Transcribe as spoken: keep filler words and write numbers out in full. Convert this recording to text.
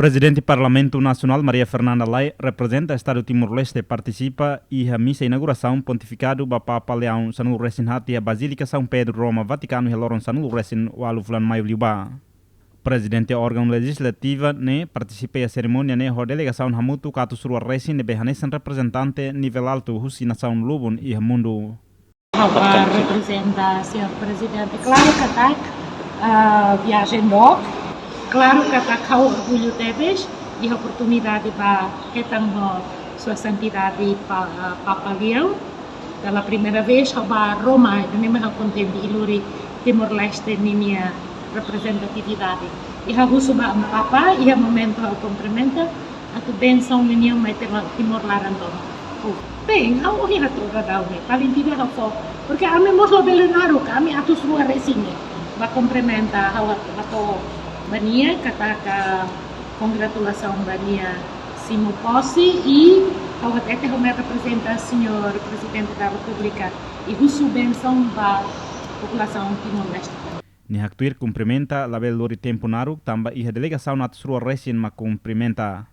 Prezidente Parlamentu Nasionál Maria Fernanda Lay reprezenta Estadu Timor-Leste partisipa iha misa inaugurasaun pontifikadu ba Papa Leão sanulu-resin-haat iha Bazílika São Pedro, Roma, Vatikanu iha loron sanulu-resin-ualu fulan Maiu liubá. Prezidente órgaun lejizlativa ne'e partisipa iha serimónia ne'e ho delegasaun hamutuk atus rua resin ne'ebé hanesan reprezentante nivel altu husi nasaun lubun iha mundu. Ha'u reprezenta señór prezidente. Klaru katak, ah, viajen dook. Klaru katak ha'u orgullu tebes iha oportunidade ba hetan ho Sua Santidade Pa-, ah, Papa Leão. Dala primeira vez ha'u ba Roma, ne'e mak ha'u kontente i lori Timor-Leste ninia reprezentatividade. I ha'u husu ba Amu Papa, iha momentu ha'u kumprimenta, atu bensaun ninian mai Timor, Timor laran tomak. Oh, bem, ha'u ohin hato'o daudaun ne'e, paling tidak ha'u fó. Porque ami mós labele naruk, ami atus rua resin ne'e. Ba kumprimenta, ha'u hato'o ba nia, katak kongratulasaun ba nia simu pose i ha'u hatete ha'u mai reprezenta Señór Prezidente da Repúblika i husu bensaun ba populasaun Timor-Leste. Nia haktuir kumprimenta labele lori tempu naruk tanba iha delegasaun atus rua resin mak kumprimenta.